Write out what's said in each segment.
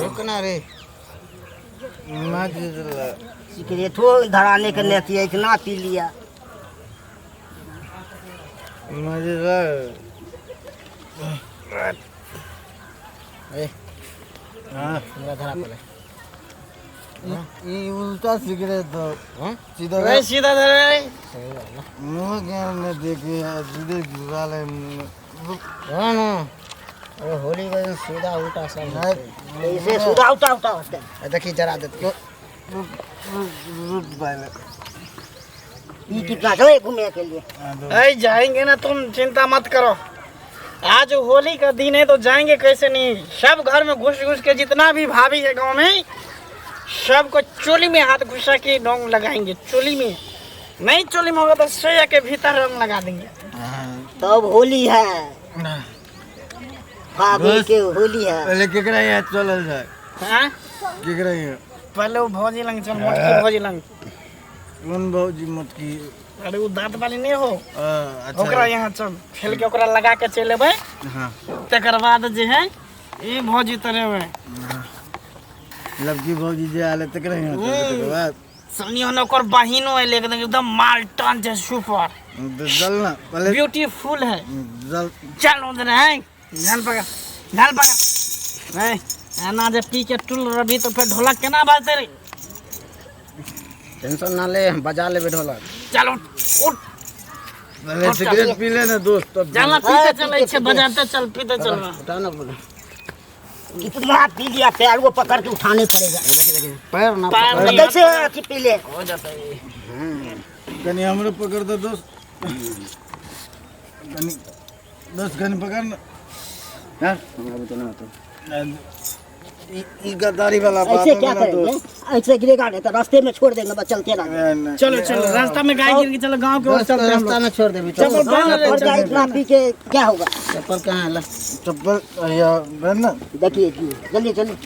रुकना रे। सिगरेटो धराने के नहीं थी, इतना पी लिया। ए, हाँ। हमरा धरा पड़े। ई उल्टा सिगरेट दो। हाँ? सीधा। अरे सीधा धरे। सही है ना? मुंह के न देखे सीधे घुसा ले मुंह। हाँ ना, अरे होली के दिन सीधा उल्टा सब होते है। ऐसे सीधा उल्टा उल्टा होते हैं। ए, देखी जरा देते। रुक पहले। ये कितना चले घूमने के लिए। अरे जाएंगे ना, तुम चिंता मत करो। आज होली का दिन है तो जाएंगे कैसे नहीं। सब घर में घुस घुस के जितना भी भाभी है गांव में, सबको चोली में हाथ घुसा के रंग लगाएंगे। चोली में नहीं, चोली में होगा तो सोया के भीतर रंग लगा देंगे। तब होली है, फागुन के होली है। पहले केकरा यहाँ चलल जाए? हाँ? केकरा यहाँ? पहले वो भौजी लंग चल, मोटकी भौजी लंग। कौन भौजी मोटकी? अरे वो दांत वाली नहीं हो। अच्छा। ओकरा यहाँ चल, खेल के ओकरा लगा के चल एबै। हाँ। तकर बाद जे है ई भौजी तरेबै। लड़की भौजी जे आले तकरा यहाँ चल, तकर बाद सनी होने ओकर बहिनो है, लेकिन एकदम मालटन छै, सुपर। तो चल ना पहले। ब्यूटीफुल है। चल। चल उधर है, झाल पकड़, झाल पकड़। ए, एना जे पी के टुल रही तो फिर ढोलक केना बाजते रे? टेंशन ना ले, हम बजा लेबे ढोलक। चल उठ उठ। पहले सिगरेट पी ले ना दोस्त, तब। चल ना, पीते चले छे, बजाते चल, पीते चल। उठा ना बोले। कितना पी लिया, पैर को पकड़ के उठाने पड़ेगा। पैर ना। पैर पकड़। नहीं। कैसे अथी पी ले। हो जाता है। कनी हमरो पकड़ दो दोस्त, कनी दोस्त, कनी पकड़ ना। हाँ? हमरा बुते ना होतो। ई ई गद्दारी वाला बात ऐसे है क्या ना करेंगे? दोस्त। ऐसे गिरेगा नहीं तो रास्ते में छोड़ देंगे, बस चलते रहेंगे। नहीं, नहीं। चलो चलो, रास्ता में गाय गिर के, चलो गांव के ओर चलते हैं हम रास्ता लोग। में छोड़ देबी। चप्पल पहन ले। और क्या, इतना पी के क्या होगा? चप्पल कहाँ है? ला। चप्पल या बहन ना। देखिए जी, जल्दी जल्दी।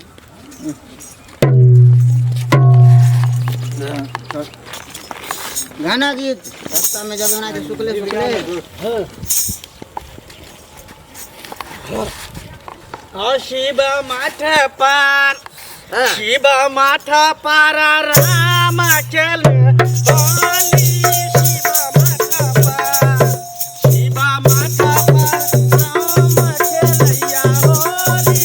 गाना गीत रास्ता में जब ना सुकले सुकले। ओ शिव माठ पार, शिव माठ पार राम खेल होली। शिव माठ पार, शिव माठ पार राम खेलैया होली।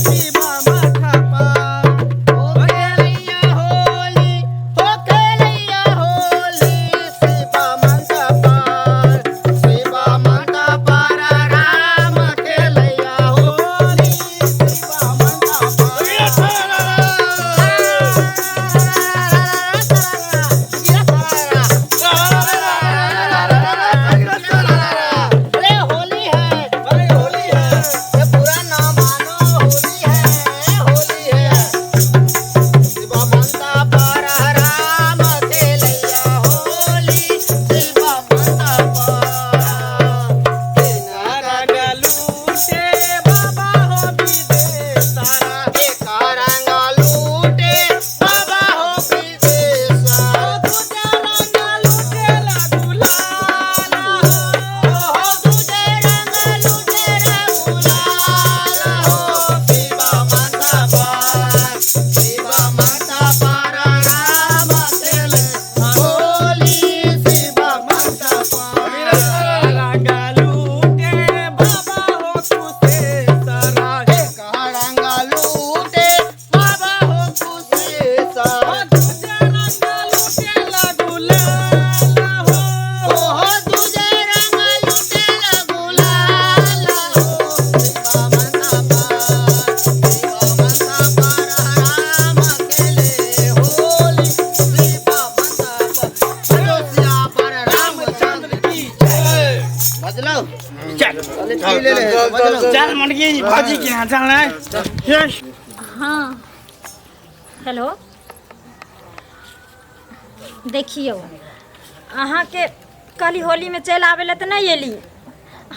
शिव माठ पार ओ खेलैया होली, ओ खेलैया होली। शिव माठ पार, शिव माठ पार राम खेलैया होली। शिव माठ पार। अरे होली है, अरे होली है। ये बुरा ना मानो, होली है, होली है। शिवा माता पर राम खेलैया होली। शिवा माता पर लूटे बाबा हो विदेशारा, एक रंग लूटे बाबा हो विदेशा। दूजा रंग लूटेला गुलाल हो। हो दूजे रंग लूटे गुलाल हो। शिवा माता पर, शिवा माता पर राम खेले होली। शिवा माता पर रंग लूटे बाबा हो कुशेसरा, एक रंग लूटे बाबा हो कुशेसर। दूजा रंग लूटेला गुलाल हो। ओहो दूजे रंग लूटे गुलाल हो। शिवा माता पर, शिवा माता पर राम खेले होली। शिवा माता पर पड़ोसिया पर रामचंद्र की जय। बजलो। चल। ले ले बजलो। चल मुर्गी भाजी के यहाँ चल रहे। यस। हाँ हेलो, देखियौ अहाँके कहली होलीमे चलि आबै लए तऽ नहि एली।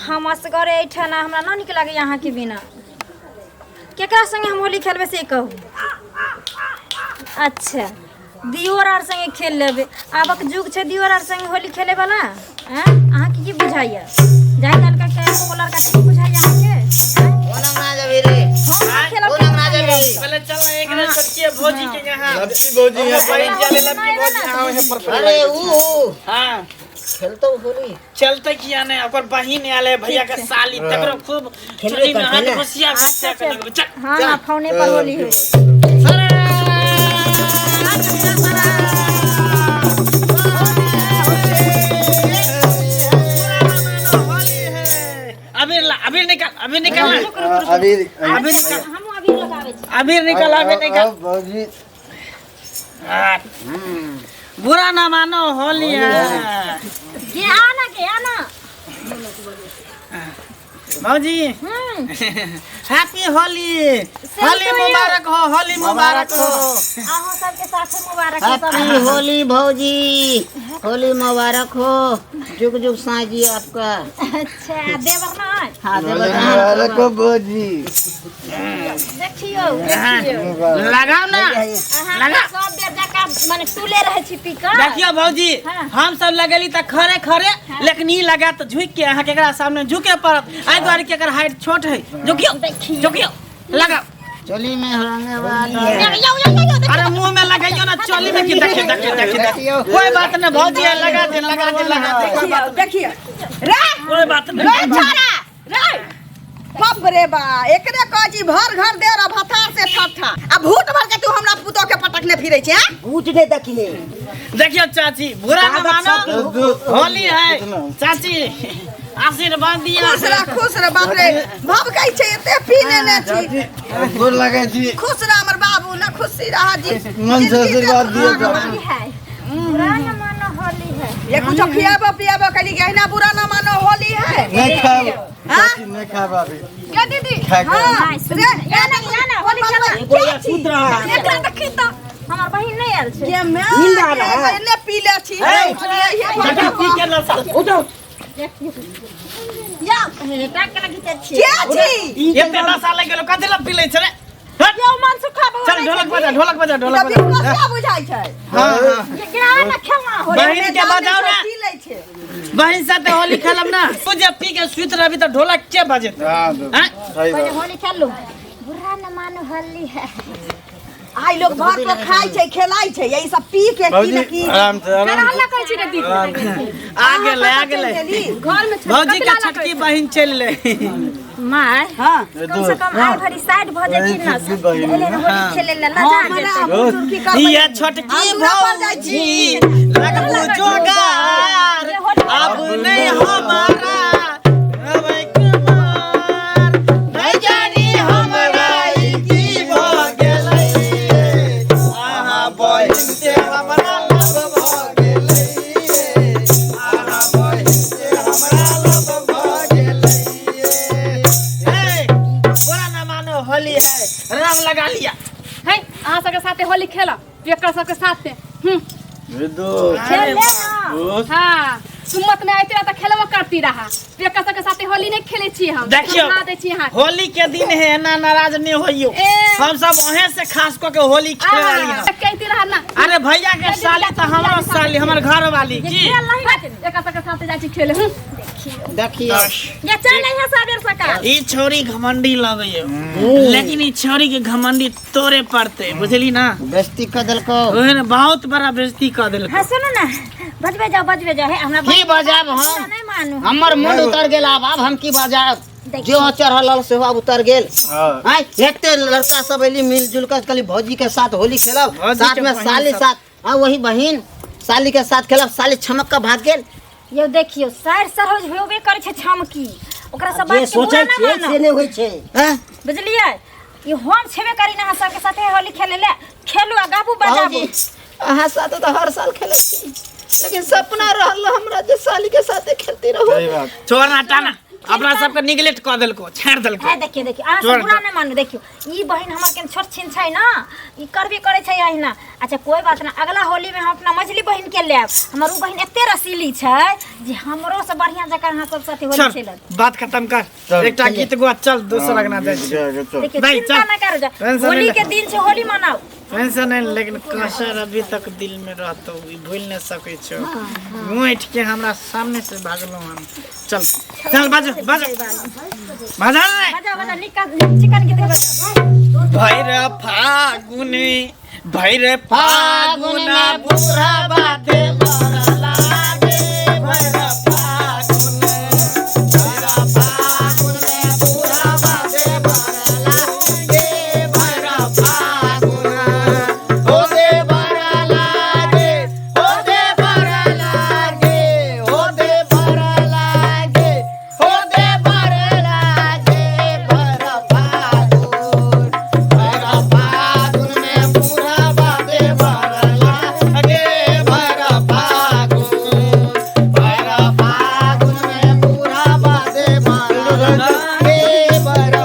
हम असगरे एहिठाम, हमरा नहि नीक लागैए अहाँके बिना। केकरा संगे हम होली खेलबै से कहू? अच्छा दियोर आर संगे खेल लेबै। आबक युग छै दियोर आर संगे होली खेलैवला? आँय, अहाँके की बुझाइए? जाहि तनका एको लड़का ठीक बुझाइए अहाँके? कोन अंगना जेबही रे? हम ना खेलब। कोन अंगना जेबही? पहले चल ना एक रे छोटकी भौजी के यहाँ। लड़की भौजी है। बहन चले लड़की भौजी, हाँ वहीं पर पर। अरे ऊ हाँ खेलतो होली। चलते किया नहीं, ओकर बहिन आयल है भैया के साली, तकरो खूब खेलबे चोली में करतै हाथ ने। घुसिया घुसिया के लगबै। चल। हाँ हाँ, फोने पर होली होइ। अबीर ला, अबीर निकाल, अबीर निकाल ना। अबीर। अबीर निकाल। हमहूँ अबीर लगाबै छी। अबीर निकाल, अबीर निकाल। भौजी। हाँ। बुरा ना मानो होली है। गे आना, गे आना। भौजी, happy Holi. Same Holi to you. मुबारक हो, होली मुबारक हो। अहाँ सबके साथे मुबारक हो सब। हैप्पी होली भौजी, होली मुबारक हो, जुग जुग साईं जी आपका। अच्छा देवर ना? हाँ देवर। मुबारक हो भौजी। देखियौ देखियौ। लगाओ ना। अहाँ लगा। सब बेर जकाँ मने तुले रहै छी पी कऽ। देखियो भौजी, हाँ। हम सब लगेली तऽ खरे खरे, लेकिन ई लगा तऽ झुकि के अहाँ केकरा सामने झुके पड़त। एहि दुआरे के एकर हाइट छोट है। झुकियो झुकियो, लगाओ। चोली में रंगे वाला। यौ यौ यौ यौ, देखियौ। अरे मुंह में लगाइयो ना, चोली में की। देखियो देखियो देखियो देखियो। कोई बात नहीं भौजी, लगा दे लगा दे लगा दे, कोई बात देखियो रे। कोई बात नहीं। रे छोरा रे, बाप रे बा, एकरे कहै छी भर घर दे र भथार से ठट्ठा आ भूत भर के तू हमरा पुतोह के पटकने फिरै छै, हैं? बूट नहीं देखिए। देखियो चाची, बुरा न मानो होली है। चाची आशीर्वाद दिया। खुश रह खुश रह। बाप रे भभकै छै, एते पी लेने छी। गोर लगै छी। खुश रह हमर बाबू न, खुशी रह जी। मन से आशीर्वाद दियौ चाची। होली है, बुरा न मानो होली है। ये कुछो खियाबो पियाबो कली के अहिना बुरा न मानो होली है। नहीं खाब। हाँ? चाची, नहीं खाब अभी। के दीदी? खा के। हाँ सुन। रे। या ना या ना, होली खेला। सुत रहा है। एकरा देखी तऽ हमर बहिन नहि आयल छै। ये मैं नींद आ रहा है। एने पी ले छी। देखा पी के नशा। उठो। या टाक के लगी छियै। के छी? एते नशा लागि गेलो, कथी लए पी लै छै रे? हट। यौ मन सुखा बहु। चल ढोलक बजा, ढोलक बजा, ढोलक कभी बजा। कसा बुझाइ छै। हाँ हाँ। ये गिरावा ना खेलना होली। बहिन के बजाओ ना। पी लै छै। बहिन साथे होली खेलब ना। तू जे पी के सुति रहबी तऽ ढोलक के बजेतै? हाँ आँय? सही पहिले बात। होली खेलू, बुरा न मानो होली है। आइ लोग भर पर खाइ छै, खेलाइ छै, यही सब पी के की भौजी न की। आराम से आराम से। हल्ला करै छी रे दीदी? आ गेलै आ गेलै। घर में भौजी के छोटकी बहिन चलि ले। माय, हाँ। कम से कम आइ भरि साइड भऽ जेथिन ना। छोटकी बहिन। एले होली खेले ला लजा जेतै। की करबै? ये छोटकी हम दूरा पर जाइ भौजी लगबू जोगार, अब नहीं हमारा रवै कुमार, नहीं जानी हमरा ई की भऽ गेलै, अहाँ बहिन से हमरा लव भऽ गेलै, अहाँ बहिन से हमरा लव भऽ गेलै। हे, बुरा न मानो होली है, रंग लगा लिया। है अहाँ सबके साथे होली खेलब एकर सबके साथे? विदु। खेल ले ना। हाँ, सुमत में आते रहा तऽ खेलबो करती रहा। एकर सबके साथे होली नहीं खेले छी हम। देखियौ, हम दै छी अहाँ। होली के दिन है, एना नाराज नहीं होइयो। ए। हम सब वहें से खास कऽ के होली खेल रही आ, कहती रहा ना। अरे भैया के साली तऽ हमरो साली, हमर घर वाली की। खेल नहीं ना। एकर सबके साथे जाइ छी खेले। देखिए। ये चल नहीं है सबेर सकाल। ई छौरी घमंडी लगैयो, लेकिन ई छौरी के घमंडी तोरे पड़ते, बुझली ना? बेइज्जती कर देलको। ओहे ने बहुत बड़ा बेइज्जती कऽ देलको। हाँ सुनू ना, बजबे जाओ बजबे जाओ। हे हमरा की बजाब हम? नहीं मानू। हमर मुंड उतर गेल। आब आब हम की बजाब? जो चढ़ल रहल सेहो आब उतर गेल। हाँ। आँय, एते लड़का सब एली मिलजुल कर, कहली भौजी के साथ होली खेलब। भौजी के साथ में बहिन साली सब। साथ, हाँ वही बहिन साली के साथ खेलब, साली छमक के भाग गेल। यौ देखियौ, सार सरोज होबे करै छै छमकी, ओकरा सब जे बात के सोचै बुरा ना छियै से मानो। नहि होइ छै। हैं? बुझलियै, ई हम छेबे करी ना अहाँ सबके साथे होली खेले ले। खेलू आ गाबू बजाबू। भौजी अहाँ साथ तऽ हर साल खेलै छी, लेकिन सपना रहल हमरा जे साली के साथे खेलती रहू। सही बात। छोड़ ना टाना, अपना सबके निगलेक्ट कऽ देलको, छाड़ि देलको। है देखियौ देखियौ, अहाँ सब छोड़ बुरा दे। नहि मानू। देखियौ, ई बहिन हमर केन छोट छिन छै ना, ई करबे करै छै अहिना। अच्छा कोई बात ना, अगला होली में हम अपना मझली बहिन के लेब। हमर उ बहिन एते रसीली छै जे हमरो से बढ़िया जकाँ अहाँ सब साथे होली चल खेलत। बात खत्म कर। चल। एकटा गीत गुआ, चल दोसर अंगना जाइ छी। चल। देखियौ, नहीं, चिंता चल। ना करू जा। टेंशन होली नहीं के दिन छै, होली मनाउ। टेंशन नहीं, लेकिन कसर अभी तक दिल में रहतो, ई भूल नहीं सकै छो। मुँह के हमरा सामने से भागलो हम। चल चल बाजो बाजो बाजो रे। बजा बजा निका चिकन गीत बजा। भैर फागुनी भैर फागुना बुढ़ा बाते बड़ा लागे, भैर फागुन, भैर फागुन में बुढ़ा बाते बड़ा लागे, भैर फागुन हो दे बड़ा लागे, हो दे बड़ा लागे, हो दे बड़ा लागे, हो दे बड़ा लागे, भैर फागुन, भैर फागुन में बुढ़ा बाते बड़ा लागे, भैर फागुन, भैर फागुन में बुढ़ा बाते बड़ा लागे, भैर।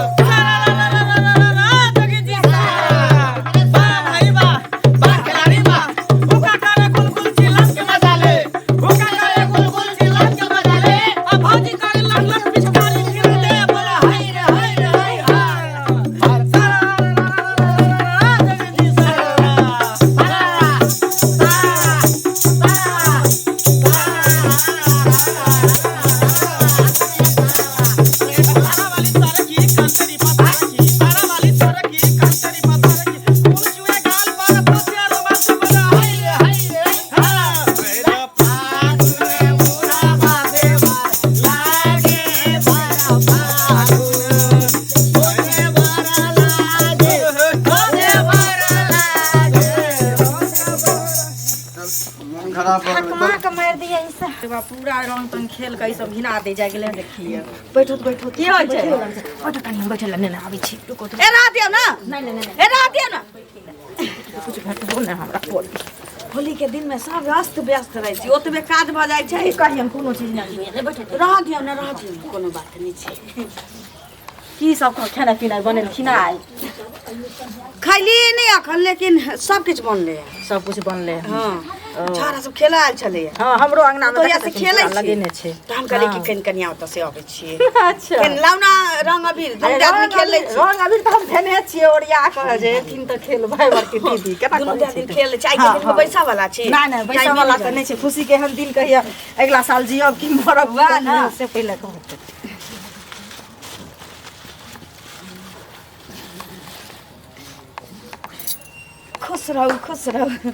मन खराब भऽ गेलै। थकमा के मारि दिया ई सब। पूरा रंग तंग खेल के ई सब घिना दे जाय गेलै। देखिए बैठो बैठो, की होइ छै? बैठो कनी, हम बैठे ला नहि आबै छी, रुको तो। ए रह दियौ ना, नहि नहि नहि, ए रह दियौ ना, कुछ भेटबो नहि हमरा। बोल होली के दिन में सब व्यस्त व्यस्त रहै छै, ओतबे काज भऽ जाइ छै। कही हम कोनो चीज नहि लियै, बैठो। रह दियौ ना, रह दियौ, कोनो बात नहि छै। की सब खाना पीना बनेलखिन आइ? खैलियै नहि अखन, लेकिन सब किछु बनलै। सब कुछ बनलै? हँ, छोरा सब खेला आयल छलैया। हँ, हमरो अंगना में तो से खेलै छी। लगेने छै। तऽ हम कहलियै कि कनि कनिया ओतऽ से अबै छियै। अच्छा, कनि लाउ ना रंग अबीर, दुनू आदमी खेल लै छी। रंग अबीर तऽ हम धेने छियै ओरिया कऽ, जे एथिन तऽ खेलबै। बड़की दीदी केना दुनू करै आदमी छै? खेल लै छी। आइ के दिन में बैसा वाला छी? नहि नहि, बैसा वाला तऽ नहि छै। खुशी के एहन दिन कहिया अगिला साल जियब कि मरब वएह ने। से पहिले कहू। खुश रहू, खुश रहू।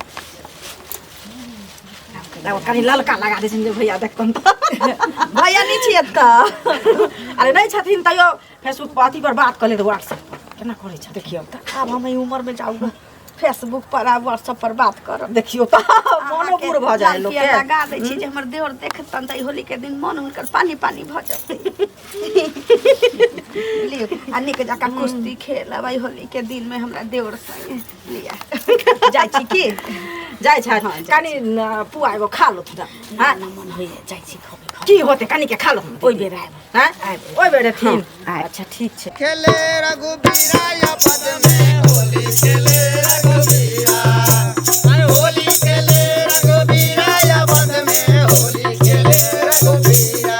कनि ललका लगा दै छियनि जे भैया देखतन तऽ। भैया नहि छियै तऽ? अरे नहि छथिन तैयो फेसबुक पर अथी पर बात कऽ लेत, व्हाट्सएप पर केना करै छै देखियौ तऽ, आब हम एहि उमर में जाउ फेसबुक पर आ व्हाट्सएप पर बात करब? देखियौ तऽ, मोनो बूढ़ भऽ जाइ लोक के। लगा दै छी जे हमर देवर देखतन तऽ ई होली के दिन मन हुनकर पानी पानी भऽ जेतै। लियौ, आ नीक जकाँ कुश्ती खेलब एहि होली के दिन में हमरा देवर संगे। लिअ, जाइ छी की? जाइ छै? हँ, जाइ। कनि न, पुआ एगो खा लो थोड़ा। हँ, न मन होइए, जाइ छी खबै खबै। की होतै, कनि के खा लो। ओहि बेर आयब। हैं, ओहि बेर एथिन? आयब। अच्छा, ठीक छै। खेले रघुबीरा पद में होली खेले रघुबीरा, अरे होली खेले रघुबीरा पद में होली खेले रघुबीरा,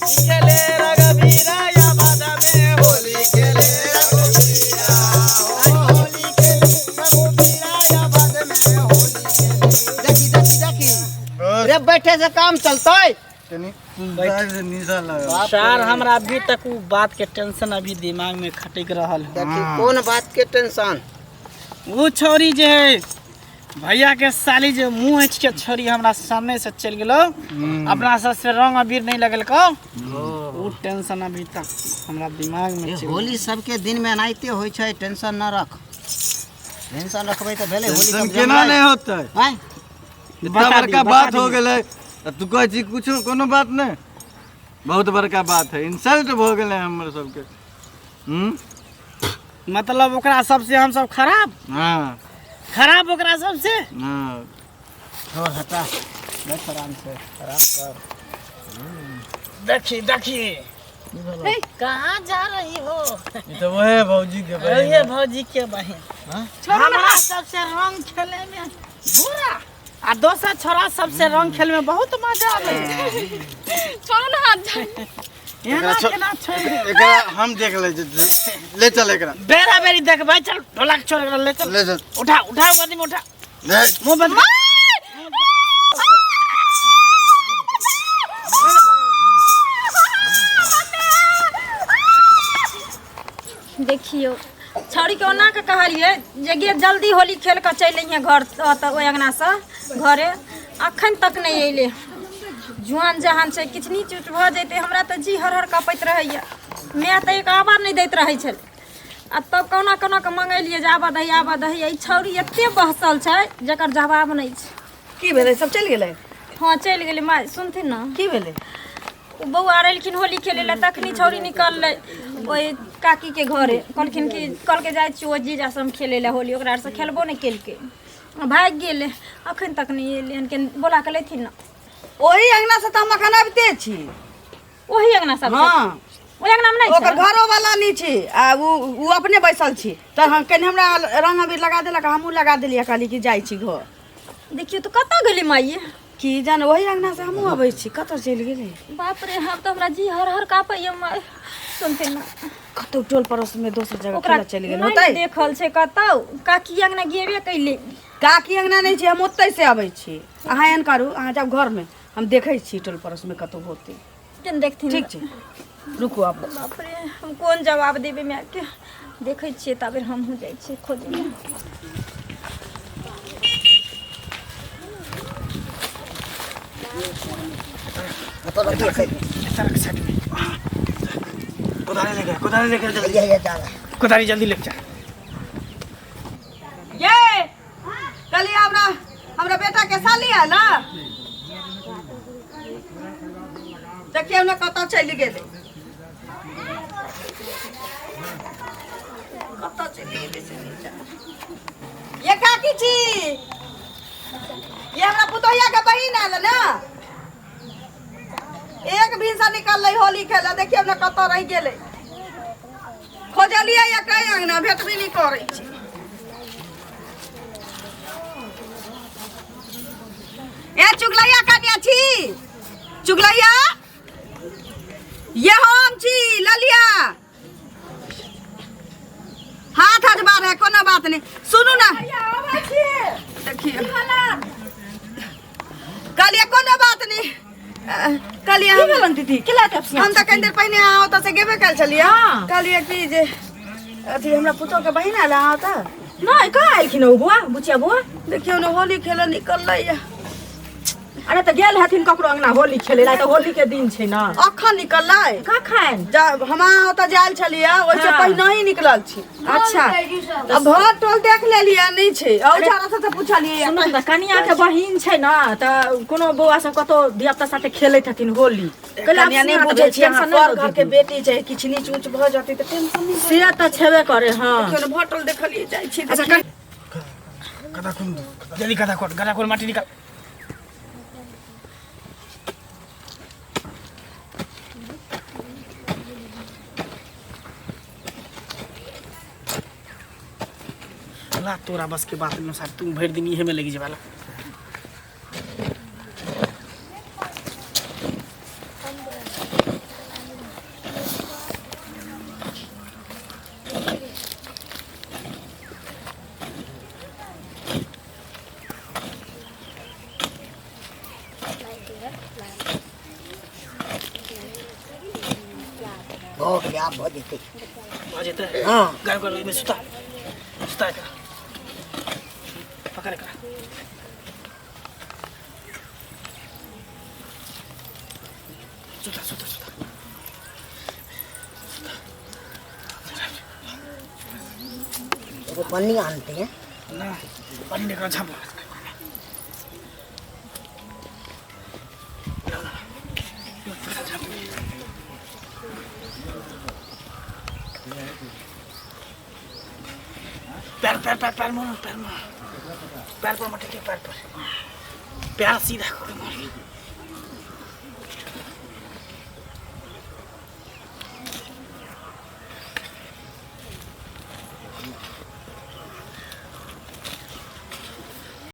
खेले रघुबीरा पद में होली खेले रघुबीरा, होली खेले रघुबीरा पद में होली खेले। देखी देखी देखी रे, बैठे से काम चलतै? कनी निशा लगा सर, हमरा अभी तक उ बात के टेंशन अभी दिमाग में खटक रहल है। देखी, कोन बात के टेंशन? वो छोरी जे है भैया के साली, जे मुँह ऐंठ के छोरी हमरा सामने से चलि गेलो, अपना सब से रंग अबीर नहीं लगलको, वो टेंशन अभी तक हमरा दिमाग में ये चलि। होली सबके दिन में एनाहिते होइ छै। टेंशन न रख, टेंशन रखबै तऽ भेलै होली? टेंशन सब केना नहि होतै? आँय? इतना बता दी, बड़का बता बात दी। हो गेलै तऽ तू कहै छी कुछो कोनो बात नहि? बहुत बड़का बात है, इंसल्ट भऽ गेलै हमर सबके। हम्म मतलब ओकरा सबसे हम सब खराब? हाँ। खराब ओकरा सबसे? हाँ। छोड़, हटा, बैठ आराम से, आराम कर। देखी देखी, कहाँ जा रही हो? ई तऽ वहे भौजी के बहिन। अरे भौजी के बहिन हमरा सबसे रंग खेले में बुरा आ दोसर छोरा सबसे रंग खेले में बहुत मजा आवे। छोड़ो ना हाथ। एना केना छोड़ एकरा हम देख ले ले चल एकरा। बेरा बेरी देख भाई, चल ढोलक छोड़ एकरा ले चल। ले चल। उठा उठा गोदी में उठा। ले। मुंह बंद कर। देखियो छौड़ी के ओना के कहलिए जे गे जल्दी होली खेल के चलि अइहे घर ओतऽ ओहि अङ्गनासँ घरे, अखन तक नहि अयलै। जुआन जहान छै, किछु नीच उच भऽ जैतै, हमरा तऽ जी हर हर कँपैत रहैए। माय तऽ एक आवाज नहि दैत रहै छलै, आ तब कहुना कहुना कऽ मंगेलियै जे आबऽ दही आबऽ दही। ई छौड़ी एते बहसल छै जकर जवाब नहि छै। की भेलै, सब चलि गेलै? हँ चलि गेलै। माय सुनथिन ने। की भेलै? ओ बौआ एलखिन होली खेलै लए, तखनी छौड़ी निकललै ओहि काकीके घरे, कहलखिन कि कहलकै जाइ छियै ओ जीजा से हम खेलै लए होली, ओकरा आरसँ खेलबो नहि केलकै, भागि गेलै, अखन तक नहि एलै हन। के बोला कऽ लेथिन ने। ओही अंगना से तऽ हम अखन अबिते छी। ओही अंगना सब? हँ। ओहि अंगनामे नहि ओकर छै? घरो वाला नहि छी आ उ अपने बैसल छी, तऽ हम कनि हमरा रंग अबीर लगा देलक, हमहूँ लगा देलियै, कहली कि जाइ छी घर। देखियौ तऽ कतऽ गेलै माइये? की जान, ओही अंगना से हमहूँ अबै छी, कतऽ चलि गेलै? बाप रे, हम तऽ हमरा जी हर हर काँपैया। माय सुनथिन ने। कतौ टोल पड़ोस में दोसर जगह ओकरा खेलऽ चलि गेल नहि होतै। देखल छै कतौ, काकी अंगना गेबे कैले। काकी अंगना नहि छै, हम ओतै से अबै छी। अहाँ एहन करू, अहाँ जाउ घरमे, हम देखै छी टोल पड़ोसमे कतौ होतै। केन देखथिन? ठीक छै, रुकू आब। बाप रे, हम कोन जवाब देबै मायके? देखै छियै, ताबे हमहूँ जाइ छियै खोजै लए। साइड में कुदारी लेके, कुदारी लेके जल्दी। ये जा रहा है। कुदारी जल्दी लेके जा। ये कहली हमरा हमरा बेटा के साली आयल, देखियौ ने कतऽ चलि गेलै, कतऽ चलि गेलै से नहि जानि। ये काकी छी, ये हमरा पुतोहिया के बहिन आयल ने, एक भिनसा निकललै होली खेले, देखियौ ने कतऽ रहि गेलै। खोजलियै या कहीं अंगना भेटबे नहि करै छै। ए चुगलैया कन्या छी, चुगलैया, ये हम छी ललिया। हाथ हाथ बार है, कोनो बात नहीं। सुनू ना, देखियो कहलिए कोनो बात नहीं। कहलिए हम दीदी केला के हम तऽ कनि देर पहिने अहाँ ओतऽ से गेबे कयल छलियै। कहलिए कि जे अथी हमरा पुतोह के बहिन आयल अहाँ ओतऽ? नहि, कहाँ एलखिन ओ बौआ, बुचिया बौआ? देखियौ ने, होली खेलऽ निकललै यऽ। अरे तऽ गेल हथिन ककरो अंगना होली खेले ला, तऽ होली के दिन छै ने। अखन निकललै? कखन? जा हम अहाँ ओतऽ जायल छलियै ओहिसँ पहिने ही निकलल छी। अच्छा। आ भर टोल देख लेलियै, नहि छै। और झाड़ा से पूछलियै। सुनू ने, कनिया के बहिन छै ने, तऽ कोनो बौआ सब कतौ धिया पुता साथे खेलैत हथिन होली। कहलियै, आब कनिया नहि सुना बुझै तऽ छियै अहाँ, टेंशन नहि पर लू घर के दीदी। बेटी छै, किछु नीच ऊँच भऽ जेतै तऽ टेंशन नहि। से तऽ छेबे करे। हँ देखियौ ने, भर टोल देखलियै, जाइ छी। अच्छा। देखियौ। गदा खोल जल्दी, गदा खोल, गदा खोल, माटी निकाल। ला तोरा बस के बात नहीं सार, तू भर दिन इहे में लगी जेवाला। भऽ गेलै, आब भऽ जेतै। भऽ जेतै? हँ। गाय कर ओहिमे सुता सुता, एकरा पकड़, एकरा सुता सुता सुता। एगो पन्नी आनते हैं। ना, पानी निकाल, झाँप। पैर पैर पैर पैर मोड़, पैर मोड़, पैर पर मत, पैर पर, पैर सीधा करो, मोड़।